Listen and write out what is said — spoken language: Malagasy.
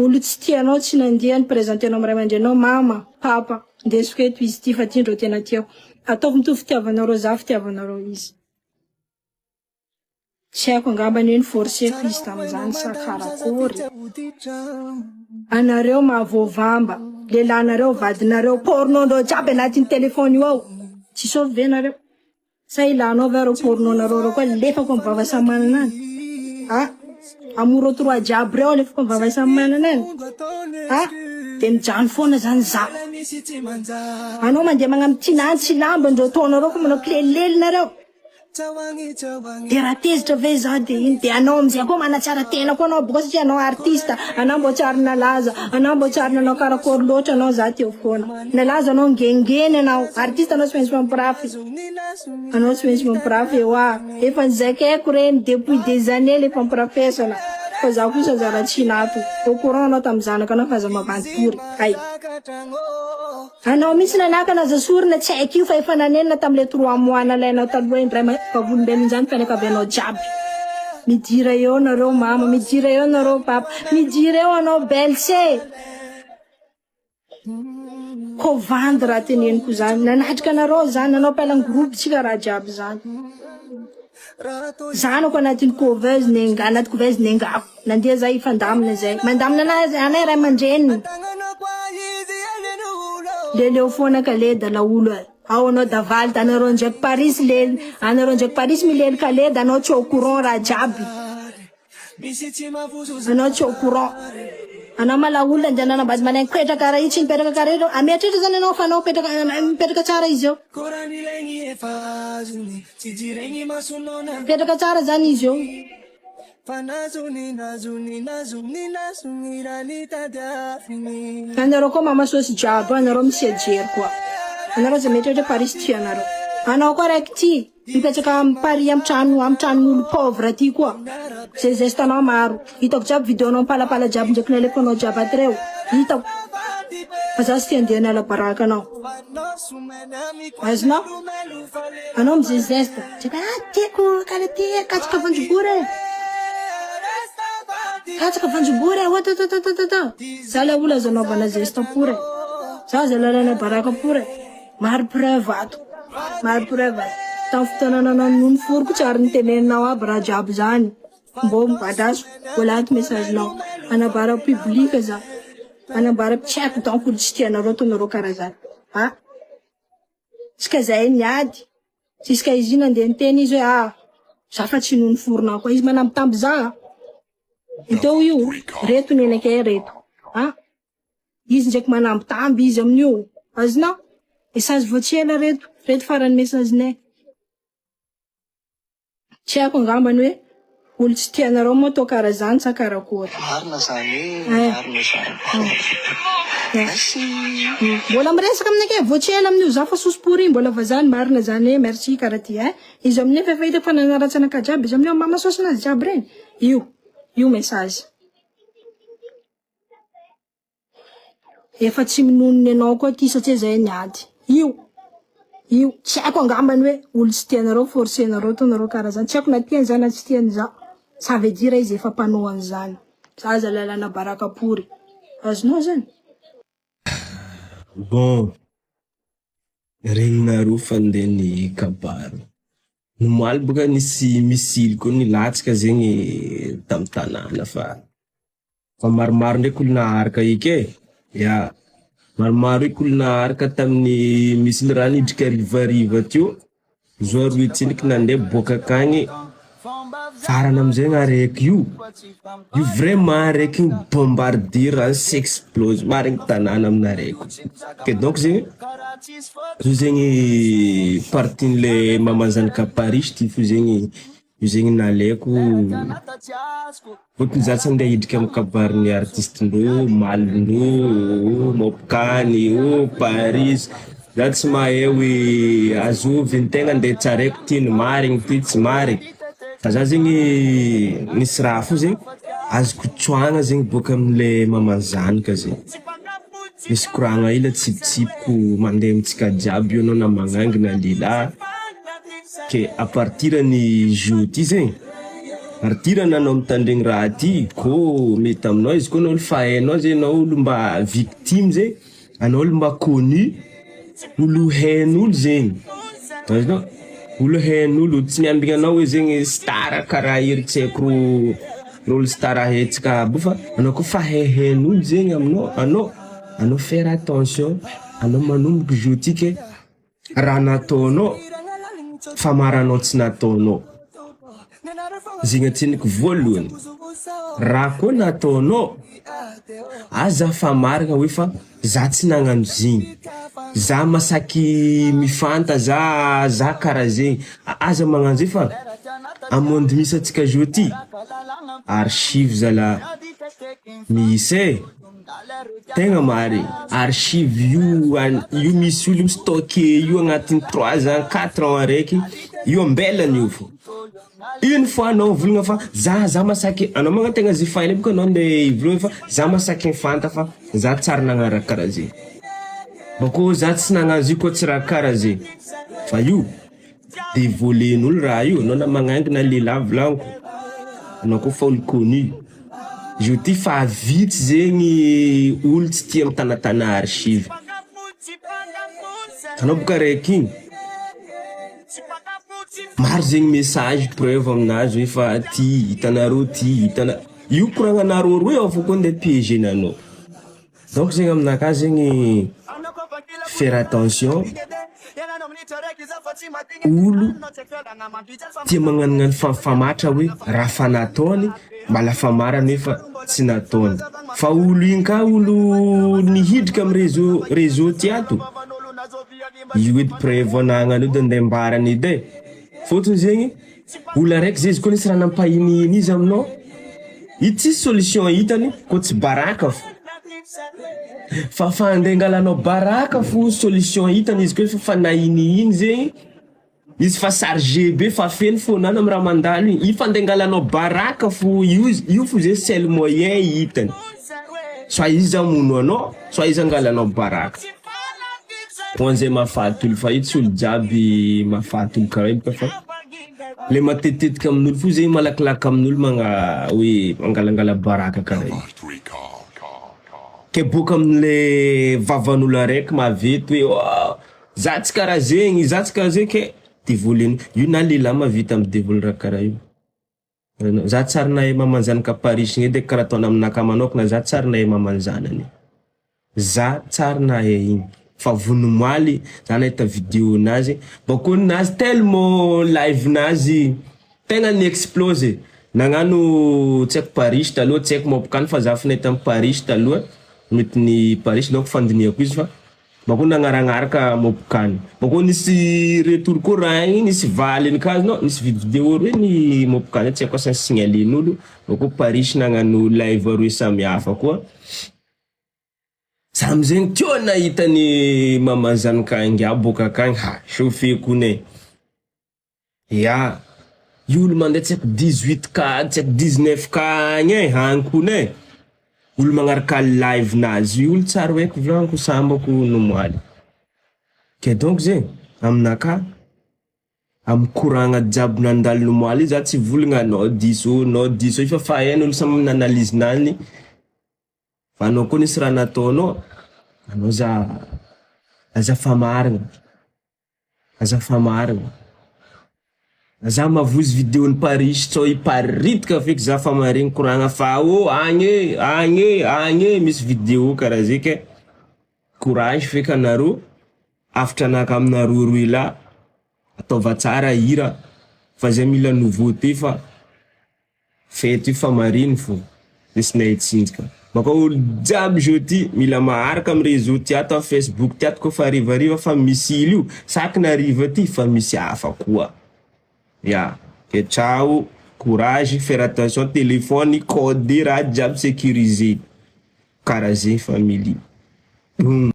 Olo tsy tianao tsy nandia ni presenter anao am ray aman-dreninao mama, papa, ndesiko eto izy ity fa ty ndreo tena tiako. Ataovy mitovy fitiavanareo za fitiavanareo izy. Tsy haiko angambany hoe ni-forcer-ko izy tamin'izany sa karakory. Anareo mahavoavamba, lehilahinareo, vadinareo, porno-ndreo jiaby anatin'ny téléphone io ao. Tsy saovy ve nareo? Sa ilanao va reo porno nareo reo koa alefako am vava samy manana any? Ah! Amour trois jiaby reo alefako am vava samy manana any? Ah! De mijano foana zany za. Anao mandeha magnano tinantsy lamba ndreo ataonareo fa manao kilelilely nareo. De raha tezitra ve za de ino de anao amizay koa manatsara tena koa anao bôka satria anao artiste anao mbô tsy ary nalaza anao mbô tsy ary nanao karakôry loatra anao za teo foana nalaza anao ngengeny anao artiste anao tsy maintsy mampirafy anao tsy maintsy mampirafy ewa efa nizakaiko reny depuis des années le fampirafesana fa za kosa aza ratsina ato au courant anao tam zanaka anao fa aza mavandy pory hay. Anao mihitsy nanakana aza sorona tsy haiko io fa efa nanenina tamle trois mois nalainao taloha iny ray vavolombelona zany fianakavianao jiaby midira eo nareo mama midira eo nareo papa midira eo anao belse ko vandy raha teneniko zany nanatrika anareo zany nanao appel en groupe tsika raha jiaby zany zanako anatin'ny couveuse nenga anaty couveuse nengako Nandeha zay hifandamina zay. Mandamina anay anay ray aman-dreniny. Leleo foana kaleda laolo e. Ao anao davaly da anareo ndraiky Paris lel anareo ndraiky Paris milely kaleda anao tsy au courant raha jiaby. Anao tsy au courant. Anao malaolo andeha nanambady malain-koetra karaha io tsy mipetraka karaha io. Mieritreritra zany anao fa anao mipetraka mipetraka tsara izy eo. Mipetraka tsara zany izy eo. Anareo koa mama sosy jiaby anareo misy ajery koa anareo aza mieritreritra Paris tia anareo anao koa raiky ty mipetraka am Paris am trano am tranon'olo pauvre ty koa zay geste anao maro hitako jiaby video nao mipalapala jiaby ndraiky nalefanao jiaby ato reo hitako fa za tsy te andeha hanala baraka anao azonao anao amizay geste Tsika ah tiako kala ty eh, katsaka voanjobory eh. Katsaka voanjobory eh, otototototo. Za la olo azo anaovana geste pory eh. Za azo alalana baraka pory eh. Maro preuve ato. Maro preuve ato. Tamin'ny fotoana nanao nono foriko tsy ary niteneninao aby raha jiaby zany. Mbô andraso mbola ato message nao. Anambara public za. Anambara tsy haiko donc olo tsy tianareo ataonareo karaha zany. Ah. Tsika zahay niady jusqu'à izy io nandeha niteny izy hoe ah za fa tsy noho ny forona koa izy manambitamby za teo io reto nenakay reto ah izy ndraiky manambitamby izy amin'io azonao message vao tsy ela reto reto farany message nay Tsy haiko angambany hoe olo tsy tia anareo moa atao kara zany sa karakory. Marina zany e, marina zany. Merci. Mbola miresaka aminakay vao tsy ela amin'io za fa sosopory mbola vazaha ny marina zany e merci kara ty ein izy amin'io efa hitako fa nanaratsy anakahy jiaby izy amin'io mama saosinazy jiaby reny io io message. Efa tsy minono anao koa ty satria zay niady. Io io tsy haiko angambany hoe olo tsy tianareo forcenareo ataonareo karaha zany. Tsy haiko na tiany za na tsy tiany za. Ça veut dire izy efa mpanao an'izany. Za aza lalana baraka pory. Azonao zany? Bon, regninareo fa ndeha ny kabary. Omaly boka nisy missile koa nilatsaka zegny tam tanàna fa. Fa maromaro ndraiky olo naharaka eky e, ya, maromaro eky olo naharaka tamin'ny misy le raha nidrika harivariva teo, zao roe tsendriky nandeha boaka akagny, farany amizay araiky io, io vraiment araiky io bombarder raha s'explose marigny tanàna aminaraiky, ke donc zegny, io zegny partie-nle mamanjanaka Paris ty fo zegny Io zegny nalaiko fôtony za tsy andeha hidriky amy kabarin'ny artiste-ndreo, Malindreo, Mopkany ô, Paris, za tsy mahay hoe azovy ny tegna nde tsaraiko ty ny marigny ty tsy marigny, fa za zegny misy raha fo zegny azoko tsoahagna zegny bôka amle mamanjanaka zegny, misy koragna hely atsipitsipiko mande amintsika jiaby io anao na magnangy na lehilahy. Ke à partir ny jeudi zegny. Ary ty raha nanao mitandregny raha ty kô mety aminao izy koa anao olo fa hainao zegny anao olo mba victime zegny, anao olo mba connu, olo hain'olo zegny, azonao? Olo hain'olo, tsy miambigny anao hoe zegny star karaha iry tsy haiko rô olo star haintsika aby io fa anao koa fa haihain'olo zegny aminao anao, anao faire attention, anao manomboko zao ty ke raha nataonao famaranao tsy nataonao, zegny antsiniko voalohany, raha koa nataonao, aza famaragna hoe fa za tsy nagnano zegny, za masaky mifanta za za karaha zegny, aza magnano zay fa amy monde misy antsika zao ty, archive zalah misy e, tegna marigny, archive io an- io misy olo mi-stocké io agnatin'ny trois ans, quatre ans araiky, io ambelany io fô. Une fois anao mivolagna fa za za masaky, anao magnantegna izy efa ela bôka anao nde hivolagna fa za masaky mifanta fa za tsary nagnano raha karaha zegny, bakô za tsy nagnano izy io koa tsy raha karaha zegny, fa io devolen'olo raha io, anao na magnangy na lehilahy volagniko, anao koa fa olo connu, izy io ty fa vitsy zegny olo tsy tia mitanatana archive, anao boka araiky igny, maro zegny message preuve aminazy hoe fa ty hitanareo ty hitana, io koragnanareo roe ao fô koa nde piégenanao, donc zegny aminakahy zegny faire attention, olo tia magnanognano fifamatra hoe raha fa nataony mbala fa marina hoe fa tsy nataony, fa olo igny ka olo nihidriky amy réseau réseau ty ato, io edy preuve anagnany io de nde ambarany edy e, fôtony zegny olo araiky zay izy koa nisy raha nampahinihiny izy aminao, io tsisy solution hitany kô tsy baraka fô, fa fa ande angalanao baraka fo solution hitany izy koa efa fa nahinihiny zegny, izy fa chargé be fa feno fônany amy raha mandalo igny, io fa ande angalanao baraka fo io io fo zay seul moyen hitany, soit izy hamono anao, soit izy angalanao baraka. Ho an'izay mahafaty olo fa io tsy olo jiaby mahafaty olo karaha io bôka fa le matetitetika amin'olo fo zegny malakilaky amin'olo magna hoe mangalangala baraka karaha io. Ke boaka amle vavan'olo araiky maventy hoe oh, za tsy karaha zegny, za tsy karaha zegny ke devoleny, io na lehilahy mahavita midevole raha karaha io. Za tsary nahay mamanjanaka Paris igny edy karaha ataony aminakahy manokana za tsary nahay mamanjanany, za tsary nahay igny, fa vonomoaly za nahita vidéo-nazy, bakô ninazy tellement live-nazy tegna ni-explose, nagnano tsy haiko Paris taloha tsy haiko Mopcam fa za fa nahita amy Paris taloha, mety ny Paris donc fandinihako izy fa bakô nagnaragnaraka Mopcam, bakô nisy retour koa raha igny nisy valiny ka azonao, nisy vidéo roe ny Mopcam tsy haiko asa signalen'olo, bakô Paris nagnano live aroe samy hafa koa, za amizegny teo nahita ny mamazanaka ingiah boaka akagny ha chauffé kony e, ya io olo mandeha tsy haiko 18K tsy haiko 19K agny e, agny kony e, olo magnaraka live-nazy io olo tsary haiko volagniko sambako nomoaly. Ke donc zegny aminakahy, amy koragna jiaby nandalo nomoaly io za tsy hivolagna anao diso, anao diso io fa fa hain'olo samy nanalizinany, fa anao koa nisy raha nataonao, anao za aza fa marigna, aza fa marigna, za mavozo vidéo-n'i Paris tsao hiparitika feky za fa maregny koragna fa oh agny e, agny e, agny e, misy vidéo karaha zay ke courage feky anareo, afatra anaka aminareo roe lahy, ataova tsara hira fa zay mila nouveauté fa fety io fa marigny fô, misy nahay tsinjaka. Bakô olo jiaby zao ty mila maharaka amy réseau ty ato amy facebook ty ato kôfa harivariva fa misy ilo io, saky ny hariva ty fa misy hafa koa. Ya, ke ciao, courage, faire attention téléphone, code raha jiaby sécurisé, karaha zegny family. Boum.